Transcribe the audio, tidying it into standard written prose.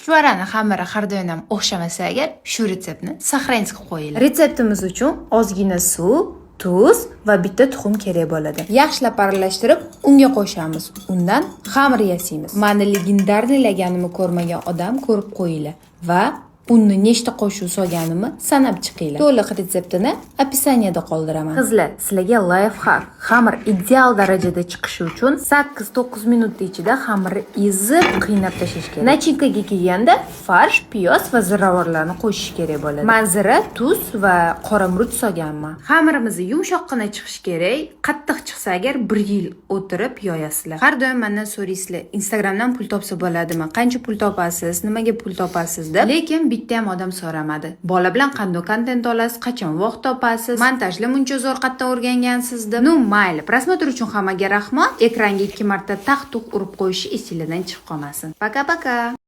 Chuchvarani xamiri har doim ham o'xshamasa agar, shu retseptni сохранить qilib qo'yinglar. Retseptimiz uchun ozgina suv, tuz va bitta tuxum kerak bo'ladi. Yaxshilab aralashtirib, unga qo'shamiz. Undan xamir yasaymiz. Mani легендарный laganimni ko'rmagan odam ko'rib qo'yinglar va unni nechta qoshiq solganimni sanab chiqinglar. To'liq retseptini описание da qoldiraman. Qizlar, sizlarga лайфхак. Xamir ideal darajada chiqishi uchun 8-9 minut ichida xamirni ezib, qiynab tashlash kerak. Начинка ga kelganda farsh, piyoz va ziravorlarni qo'shish kerak bo'ladi. Man zira, tuz va qora murch solganman. Xamirimiz yumshoqqina chiqishi kerak. Qattiq chiqsa agar, bir yil o'tirib yoyasizlar. Har doim mendan so'raysizlar, Instagramdan pul topsa bo'ladimi? Qancha pul topasiz? Nimaga pul topasiz deb. Lekin bitta ham odam so'ramadi. Bola bilan qanday kontent olasiz? Qachon vaqt topasiz? Montajli muncha zo'r qayerdan o'rgangansiz deb. Ну, mayli. Просмотр uchun hammaga rahmat. Ekranga ikki marta taq-tuq urib qo'yishi esinglardan chiqib qolmasin. Пока-пока.